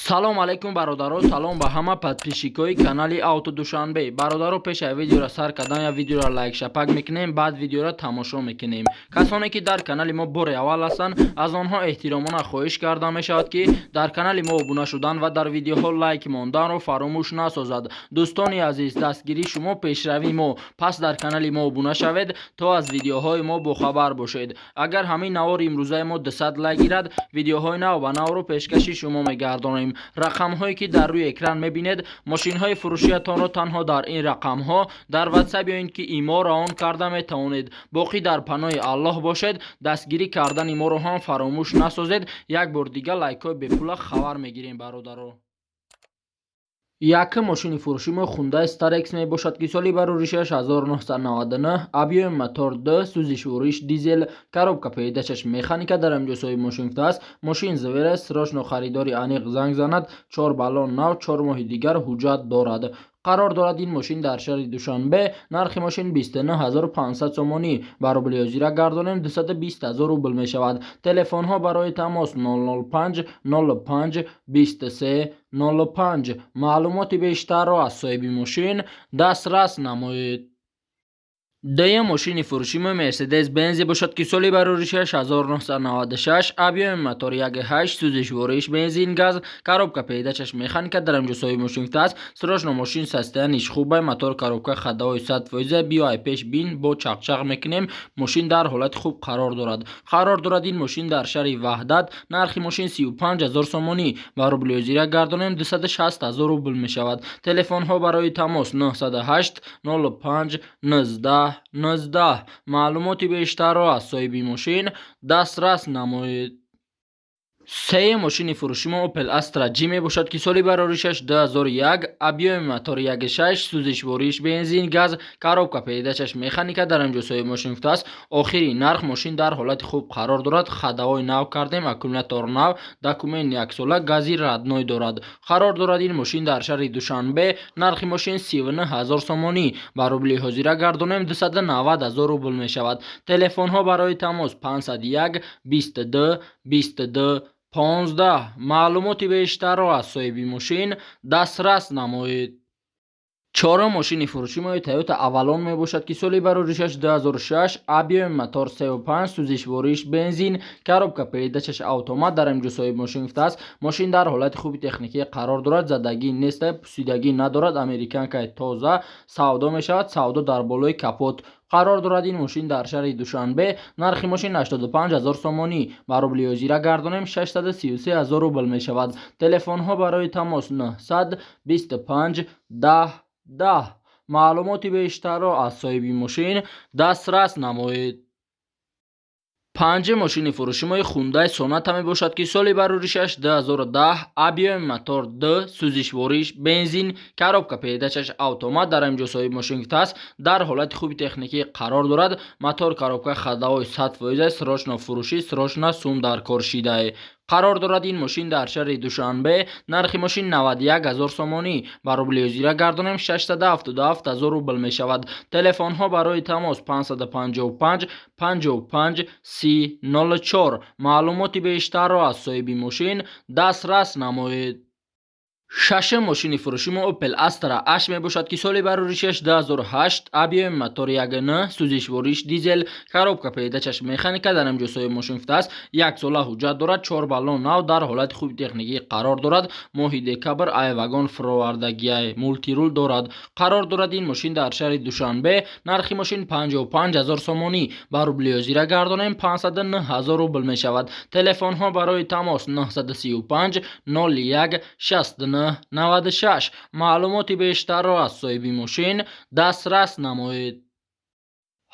Салом алейкум, бародаро, салом ба ҳама подписчикои канали Авто Душанбе. Бародаро, пеш аз видеоро сар кардан я видеоро лайк шапак мекунем, баъд видеоро тамошо мекунем. Касоне ки дар канали мо бори аввал ҳастанд, аз онҳо эҳтиромона хоҳиш карда мешавад, ки дар канали мо обуна шудан ва дар видеоҳо лайк монданро фаромӯш насозад. Дӯстони азиз, дастгирии шумо пешравии мо, пас дар канали мо обуна шавед, то аз видеоҳои мо бохабар бошед. Агар ҳамин навори имрӯзаи мо 200 лайк гирад, видеоҳои нав ба навро пешкаши шумо мегардонем. Рақамҳое ки дар рӯи экран мебинед, мошинҳои фурӯшиятонро танҳо дар ин рақамҳо дар Ватсап ё ин ки Имо равон карда метавонед. Боқӣ дар паноҳи Аллоҳ бошед, дастгирӣ кардани моро ҳам фаромӯш насозед. Як бор дига лайкҳои бепула хабар мегирем, бародаро. Якум мошини фурӯши мо Хундай Старекс мебошад, ки соли бароришаш 1999, объёми мотор 2, сӯзишвориш дизел, коробка передачаш механика, дар ҳамҷо соҳиби мошин гуфтааст: мошин зверь, срочно харидори аниқ занг занад, чор баллон нав, 4 моҳи дигар ҳуҷҷат дорад. Қарор дорад ин мошин дар шаҳри Душанбе. Нархи мошин 29 500 сомонӣ, ба рубли ҳозира гардонем, 220 000 рубл мешавад. Телефонҳо барои тамос 005 05 23 05. Маълумоти бештарро аз соҳиби мошин дастрас намоед. Дуюм мошини фурӯши мо Мерседес Бензе бошад, ки соли бароришаш 1996, объёми мотор 1,8, сӯзишвориш бензин газ, коробка передачаш механика, дар ҳамҷо соҳиби мошин гуфтааст: срочно мошин состояниеш хубай, мотор, коробка ходовой 100%, биё пеш бин, бо чақчақ мекунем. Мошин дар ҳолати хуб қарор дорад. Қарор дорад ин мошин дар шаҳри Ваҳдат. Нархи мошин 35 000 сомонӣ, ба рубли ҳозира гардонем, 260 000 рубл мешавад. Телефонҳо барои тамос 908 05 19 19. Маълумоти бештарро аз соҳиби мошин дастрас намоед. Сеюм мошини фурӯши мо Opel Astra G мебошад, ки соли бароришаш 2001, объёми мотор 1,6, сӯзишвориш бензин газ, коробка передачаш механика, дар инҷо соҳиби мошин гуфтааст: охири нарх, мошин дар ҳолати хуб қарор дорад, ходовой нав кардем, аккумулятор нав, документ яксола, гази родной дорад. Қарор дорад ин мошин дар шаҳри Душанбе. Нархи мошин 39 000 сомонӣ, ба рубли ҳозира гардонем, 290 000 рубл мешавад. Телефонҳо барои тамос 501 22 22 15. Маълумоти бештарро аз соҳиби мошин дастрас намоед. Чорум мошини фурӯши мои Toyota Avalon мебошад, ки соли бароришаш 2006, объёми мотор 3,5, сӯзишвориш бензин, коробка передачаш автомат, дар инҷо соҳиби мошин гуфтааст: мошин дар ҳолати хуби техникӣ қарор дорад, задагӣ нест, пусидагӣ надорад, американкаи тоза, савдо мешавад, савдо дар болои капот. Қарор дорад ин мошин дар шаҳри Душанбе. Нархи мошин 85 000 сомонӣ, ба рубли ҳозира гардонем, 633 000 рубл мешавад. Телефонҳо барои тамос 925 10 10. Маълумоти бештарро аз соҳиби мошин дастрас намоед. Панҷум мошини фурӯши мои Хундай Соната мебошад, ки соли бароришаш 2010, объёми мотор 2, сӯзишвориш бензин, коробка передачаш автомат, дар инҷо соҳиби мошин гуфтааст: дар ҳолати хуби техникӣ қарор дорад, мотор, коробка ходовой 100%, срочно фурӯшӣ, срочно сум дар кор шидае. Қарор дорад ин мошин дар шаҳри Душанбе. Нархи мошин 91 000 сомонӣ, ба рубли ҳозира гардонем, 677 000 рубл мешавад. Телефонҳо барои тамос 555 55 30 04. Маълумоти бештарро аз соҳиби мошин дастрас намоед. Шашум мошини фурӯши мо Opel Astra H мебошад, ки соли бароришаш 2008, объёми мотор 1,9, сӯзишвориш дизел, коробка передачаш механика, дар инҷо соҳиби мошин гуфтааст: як сола ҳуҷҷат дорад, чор баллон нав, дар ҳолати хуби техникӣ қарор дорад, моҳи декабр ай вагон фуровардагиай, мультирул дорад. Қарор дорад ин мошин дар шаҳри Душанбе. Нархи мошин 55 000 сомонӣ, ба рубли ҳозира гардонем, 509 000 рубл мешавад. Телефонҳо барои тамос 935 01 69 96. Маълумоти бештарро аз соҳиби мошин дастрас намоед.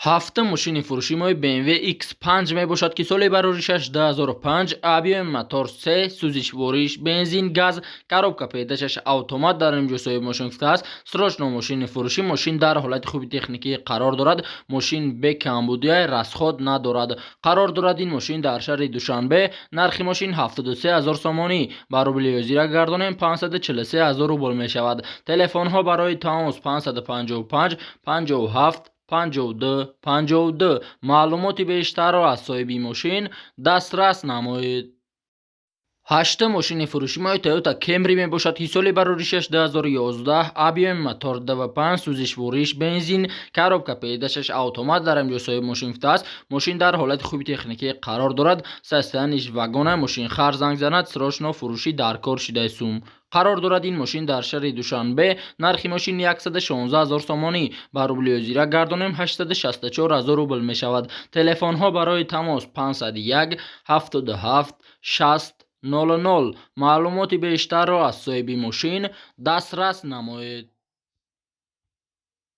Ҳафтум мошини фурӯши мои BMW X5 мебошад, ки соли бароришаш 2005, объёми мотор 3, сӯзишвориш бензин газ, коробка передачаш автомат, дар инҷо соҳиби мошин гуфтааст: срочно мошини фурӯшӣ, мошин дар ҳолати хуби техникӣ қарор дорад, мошин бе камбудия, расход надорад. Қарор дорад ин мошин дар шаҳри Душанбе. Нархи мошин 73 000 сомонӣ, ба рубли ҳозира гардонем, 543 000 рубл мешавад. Телефонҳо барои тамос 555 57 52 52. Маълумоти бештарро аз соҳиби мошин дастрас намоед. Ҳаштум мошини фурӯши мо Toyota Camry мебошад, ки соли бароришаш 2011, объёми мотор 2,5, сӯзишвориш бензин, коробка передачаш автомат. Дар ҳамҷо соҳиби мошин гуфтааст, мошин дар ҳолати хуби техникӣ қарор дорад. Состояниш вагона. Мошинхар занг занад, срочно фурӯшӣ дар кор шидаи сум. Қарор дорад ин мошин дар шаҳри Душанбе. Нархи мошин 116 000 сомонӣ, ба рубли ҳозира гардонем, 864 000 рубл мешавад. Телефонҳо барои тамос 501 77 60 00. Маълумоти бештарро аз соҳиби мошин дастрас намоед.